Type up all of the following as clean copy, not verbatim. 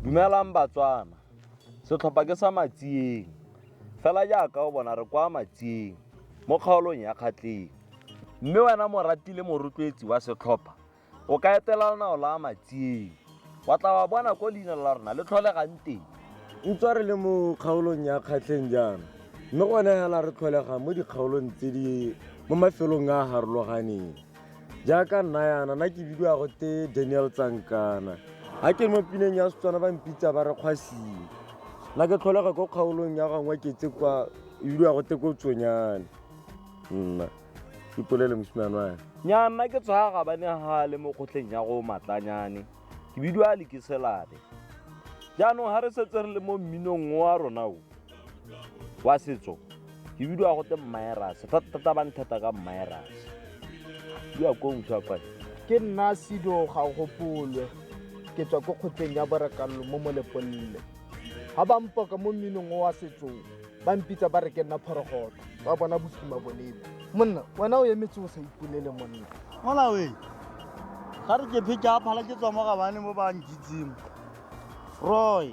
Dumelang Batswana. Setlhopha ke sa Matsieng. Fela jaaka o bona re kwa Matsieng mo kgaolong ya Kgatleng. Mme wena morati le morotloetsi wa setlhopha o ka etela lonao la Matsieng wa tla wa bona ko leina la rona le tlholegang teng. Ntswa re le mo kgaolong ya Kgatleng jaana, mme gone hela re tlholega mo dikgaolong tse di mo mafelong a a harologaneng. Jaaka nna yana, nna ke bidiwa go te Daniel Tsankana. Ga ke mo pineng ya Setswana ba mpitsa ba re Kgwasing. Nna ke tlholega ko kgaolong ya Gangwaketse kwa e bidiwa go te ko Tsonyane. Nna ipolele mosimane wa. Nnyaa, nna ke tswa ga Gabane gale mo kgotleng ya go Matlanyane. Ke bidiwa Lekeselane. Jaanong ga re setse re le mo mminong wa rona o wa setso, ke bidiwa go te Mmaerase. Thata-thata ba ntheta ka Mmaerase. Bua ko motho wa kwane. Ke nna Sido Gaogopolwe. Ke tswa ko kgotleng ya Borakallo mo Molepolole. Ga ba mpoka mo mminong o wa setso, ba mpitsa ba re ke nna phorogoto. Ba bona bokima bonebo. Monna, wena o emetse o sa ipolele monna. Molawe, ga re ke phe ke a phala ke tswa mo gabane mo ba nkitseng. Roy,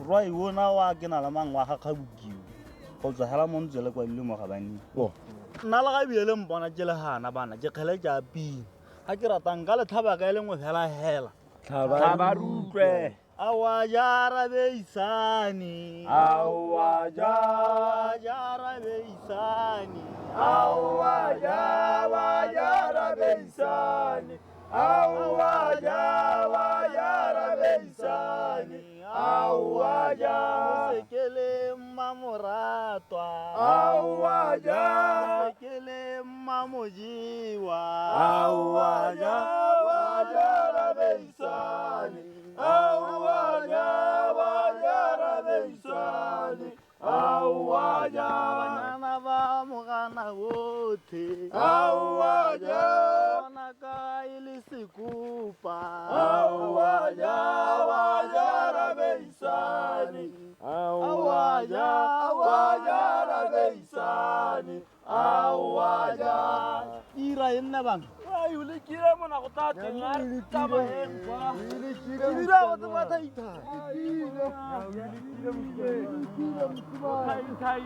Roy ona wa ke na le mangwaga kgabokiwa. Go tswa hela mo ntswele kwa le mo gabane. Oh. Nna le ga ebile le mpona ke le gana bana ke kgele ke a pina. Ga ke ratang ka le tlhaba ka e le nngwe fela hela. Tlhaba re utlwe. Awa jara beisane. Awa jara jara beisane. Awa jara jara beisane. Awa jara jara beisane. Awa jara. Sekele mmamoratwa. Awa jara. Sekele mmamojiwa. Awa jara jara beisane. Awa jara jara beisane. Awa jara. Banyana ba mogana botlhe. Awa jara. Bona ka e le sekopa. Awa jara jara beisane. Awa jara jara beisane. Awa jara. Ira e nna bang. Ai o lekile mona go tla teng a re tsamayeng kwa. Ke dira go tseba thaithai. Thaithai.